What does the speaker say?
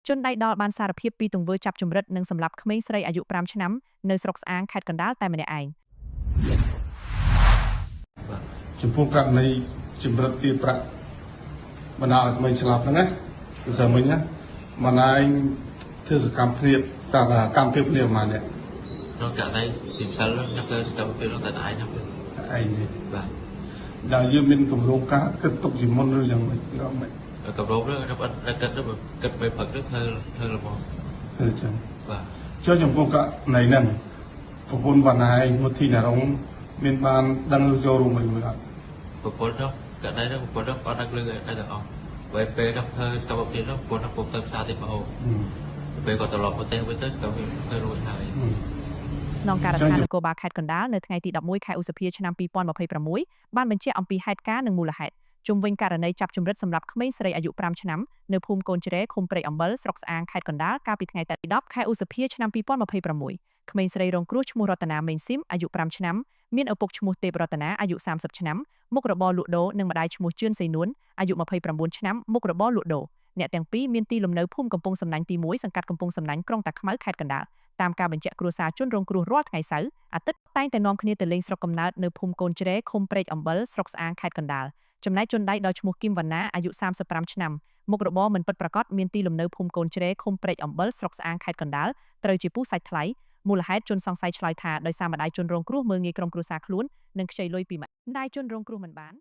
ជនដៃដល់បានសារភាពពីទង្វើចាប់ជំរិតនិងសម្លាប់ក្មេងស្រីអាយុ5ឆ្នាំនៅស្រុកស្អាងខេត្តកណ្ដាលតែម្នាក់ឯង បាទ ចំពោះករណីជំរិតទារប្រាក់បណ្ដាលឲ្យក្មេងស្លាប់ហ្នឹងណាគឺសាមិញណាម្នាយធ្វើសកម្មភាពតាមកម្មភាពគ្នាប្រហែលអ្នក ក្នុងករណីទីផ្សារខ្ញុំទៅស្កម្មភាពនោះតែឯងហ្នឹង ឯងនេះ បាទ ដែលយើងមានគម្រោងការគិតទុកជាមុនឬយ៉ាងម៉េចក៏មិន កម្រោងនោះខ្ញុំអត់គិតទៅគិតពេលផឹកទៅធ្វើធ្វើល្មម ធ្វើចឹង បាទ ចុះចំពោះករណីហ្នឹងប្រពន្ធវណ្ណាឯងមុធីណារងមានបានដឹងឬចូលរួមអីមួយអត់ ប្រពន្ធនោះករណីនោះប្រពន្ធនោះអត់ដឹងលឺអីទាំងអស់ពេលពេលខ្ញុំធ្វើសកម្មភាពនោះប្រពន្ធនោះពុំទៅផ្សារទេបងអូពេលគាត់ត្រឡប់មកផ្ទះវិញទៅក៏វាធ្វើរួចហើយ ស្នងការដ្ឋាននគរបាលខេត្តកណ្ដាលនៅថ្ងៃទី11ខែឧសភាឆ្នាំ2026បានបញ្ជាក់អំពីហេតុការណ៍និងមូលហេតុជុំវិញករណីចាប់ជំរិតសម្រាប់ក្មេងស្រីអាយុ5ឆ្នាំនៅភូមិកូនជ្រែឃុំព្រែកអំបិលស្រុកស្អាងខេត្តកណ្ដាលកាលពីថ្ងៃទី10ខែឧសភាឆ្នាំ2026ក្មេងស្រីរងគ្រោះឈ្មោះរតនាមេងស៊ីមអាយុ5ឆ្នាំមានឪពុកឈ្មោះទេពរតនាអាយុ30ឆ្នាំមុខរបរលក់ដូរនិងម្ដាយឈ្មោះជឿនសីនួនអាយុ29ឆ្នាំមុខរបរលក់ដូរអ្នកទាំងពីរមានទីលំនៅភូមិកំពង់សំណាញ់ទី1សង្កាត់កំពង់សំណាញ់ក្រុងតាខ្មៅខេត្តកណ្ដាល តាមការបញ្ជាក់គ្រួសារជនរងគ្រោះរាល់ថ្ងៃសៅរ៍អាទិត្យតែងតែនាំគ្នាទៅលេងស្រុកកំណើតនៅភូមិកូនជ្រែឃុំព្រែកអំបិលស្រុកស្អាងខេត្តកណ្ដាលចំណែកជនដៃដល់ឈ្មោះគឹមវណ្ណាអាយុ35ឆ្នាំមុខរបរមិនពិតប្រាកដមានទីលំនៅភូមិកូនជ្រែឃុំព្រែកអំបិលស្រុកស្អាងខេត្តកណ្ដាលត្រូវជាពូសាច់ថ្លៃមូលហេតុជនសង្ស័យឆ្លើយថាដោយសារម្ដាយជនរងគ្រោះមើលងាយក្រុមគ្រួសារខ្លួននិងខ្ចីលុយពីម្ដាយជនរងគ្រោះមិនបាន